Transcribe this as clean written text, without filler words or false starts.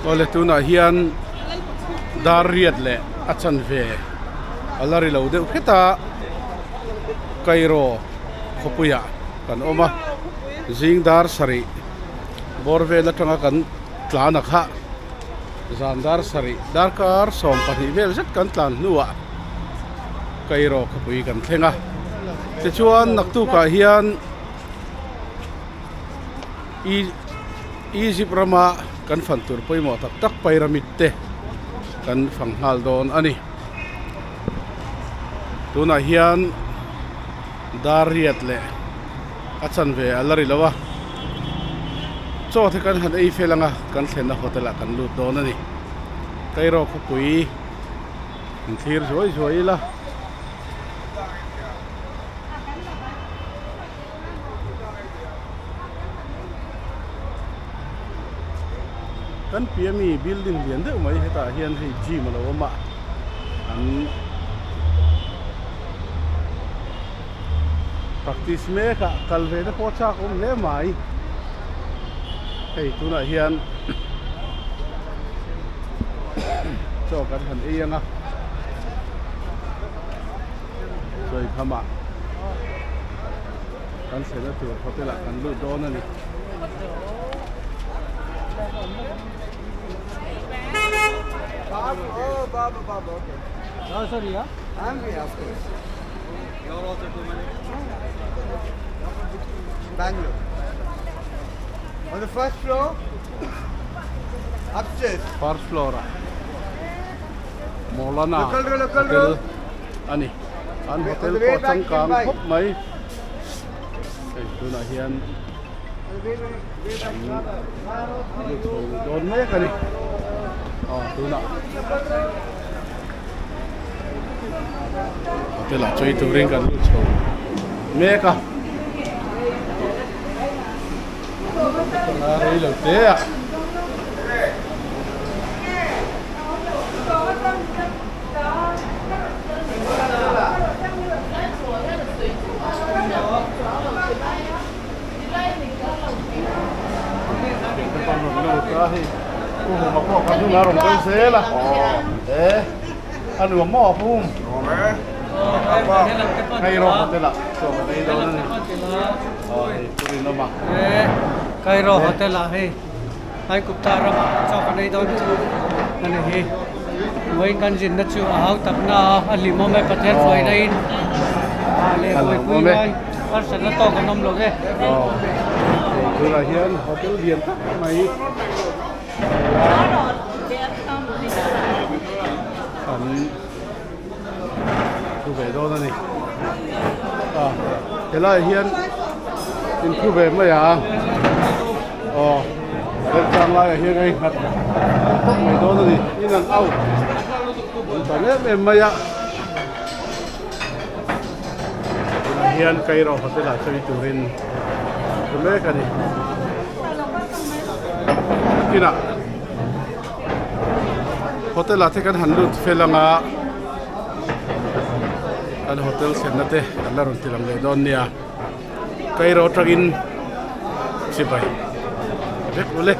Awle tunah hian dar riat leh a chanve a la ri lo deuh hret a, Cairo khawpuiah kan awm a, zing dar sarih bawr vel atanga kan tlan a kha zan dar sarih darkar 12 vel zet kan tlan hnuah Cairo khawpui kan thleng a, tichuan naktukah hian Egypt rama kan fan tur pawimawh tak tak pyramid te kan fang nghal dawn a ni. Tunah hian dar riat leh a chanve a la ri lo a, chaw te kan han ei fel anga kan thlenna hotel ah kan lut dawn a ni. Cairo khawpui an thlir zuai zuai ila. Kan piah ami building lian deuh mai hetah hian hei gym a lo awm a an practice mek a kal ve te pawh chak awm hle mai hei tunah hian chaw kan han ei ang a sawi kham ah kan thlenna tur hotel ah kan lut dawn a ni. First floor ah Maulana hotel a ni. An hotel pawh a changkang khawp mai. Hei tunah hian an lut chho dawn mek a ni. Aw tunah hotel ah chawi turin kan lut chho mek a. Rei lo te ah. Cairo hotel ah hei Aigupta ramah chaw kan ei dawn chu a ni hi. Vawiin kan zinna chu a hau tak na a, a hlim awm e Pathian hruai laiin a leh buaipui ngai harsatna tawk an awm lo ve. Aw hei tunah hian hotel lian tak mai an thu ve dawn a ni. A helaiah hian inthu ve mai a. Aw remchang laiah hian a inghat tawp mai dawn a ni in and out an tam em em mai a tunah hian Cairo hotel ah sawi turin an thu mek a ni nakinah hotel ah te kan han lut fel anga kan hotel thlenna te kan la rawn ti lang leh dawn nia. Cairo atangin chibai vek ule.